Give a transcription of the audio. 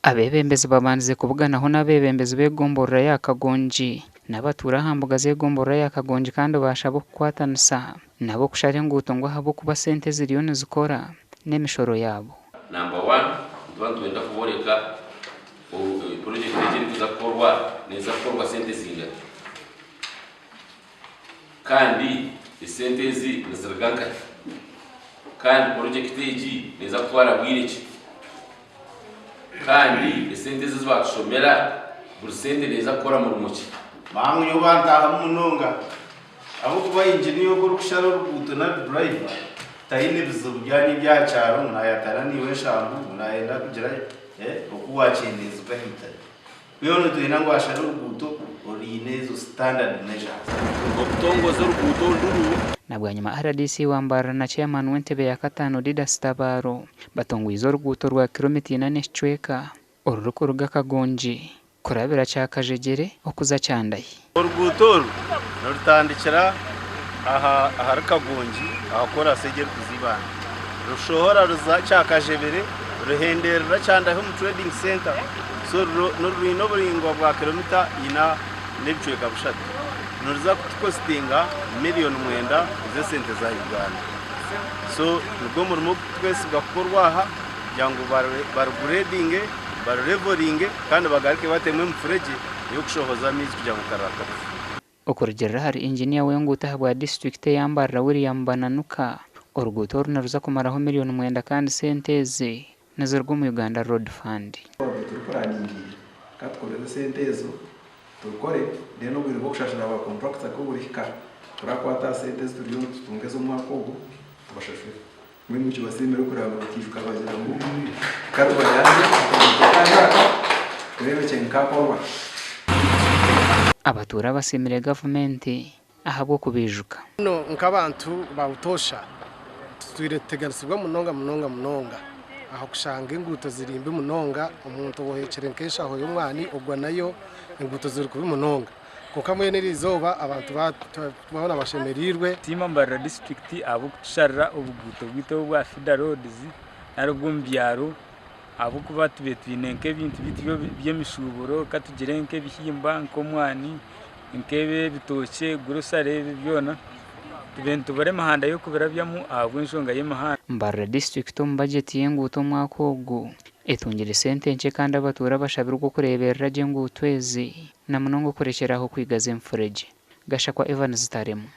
Abeebembezi babandize kubuganaho n'abeebembezi b'egomborora ya Kagongi n'abatuura aha mbuga z'egomborora ya Kagongi kandi baashaba okukwatanisa nabo kushara enguuto ngu ahabw'okuba sente eziriyo nizikora n'emishoro yaabo. Namba wani, nituba nitwenda kuboreka purojekiti egi erikuza kukorwa neeza kukorwa sente zingari kandi esente ezi niziruga nkahi kandi purojekiti egi neeza kutwara bwire ki kandi esente ezi ezi baatushomera buri sente neeza kukora murimo ki. Mangu nyowe bantaahamu munonga ahabw'okuba inginiya ogu orikushara oruguuto nari duraiva taine bizibu byanyu eby'aha kyaro ngu naayatana naiwe enshambu ngu naayenda kugira oku waakyendeezibwa aha itaka. Twena nitwenda ngu ashare oruguuto orwine ezo standard measures. Okutongoza oruguuto oruru. Na bwanyima rdc wa Mbarara na Chairman w'entebe ya kataano Didas Tabaro batongwize oruguuto rwa kiromita ina n'ekicweka orurikuruga Kagongi kurabira Kyakajegyere okuza Kyandahi. Oruguuto oru nirutandikira aha ahari Kagongi aha koorasi egi erikuza Ibanda rushohora ruza Kyakajebere ruhenderera Kyandahi omu Trading Centre. So nirwine oburaingwa bwa kilomita ina n'ebicweka bishatu. Niruza kutukositinga miriyoni mwenda z'esente za Uganda. So nigwo murimo ogutukwesiga kukorwa aha kugira ngu baruguredinge, barurevoringe kandi bagaruke batemu emifuregye ey'okushohoza amaizi kugira ngu karira kagufu. Okurugiirira ahari Inginiya w'enguuto ahabwa disiturikiti eya Mbarara William Bananuka, oruguuto oru niruza kumaraho miriyoni mwenda kandi sente ezi niziruga omu Uganda Road Fund. Twaba turikuraningiire, ka tukorese esente ezo turukore, then obwire bw'okushashura ba contractor ku burihika, turakwata aha sente ezi turiyo nitutunga ez'omwaka ogu tubashashure. Mbwenu nikibasiimira okureba ngu bakiijuka bagira ngu karubayambe akaguuto kanyu aka kureebekye ngu kaakorwa. Abatuura basiimire gavumenti ahabw'okubaijuka. Hanu nk'abantu ba butoosha tutwire nituteganisibwa munonga munonga munonga aha kushanga enguuto ziri mbi munonga, omuntu oheekire nk'enshaho y'omwani ogwa nayo enguuto ziri kubi munonga. Kwonka mbwenu eri izooba abantu boona bashemereirwe. Nsiima Mbarara disiturikiti ahabw'okutusharira obuguuto bwaitu obwa feeder roads nari obw'omu byaro ahabw'okuba tubaire twine nk'ebintu byaitu by'emishuuburo katugire nk'ebihimba nk'omwani nk'ebitookye gurosare ebi byona tubaire nitubura emihanda y'okubirabyamu ahabw'enshonga y'emihanda. Mbarara disiturikiti omu bagyeti y'enguuto omwaka ogu etungire sente nkye kandi abatuura bashabirwe okureeberera gye enguuto ezi na munonga okurekyera aho kwigaza enfuregye. Gashakwa Evans Taremwa.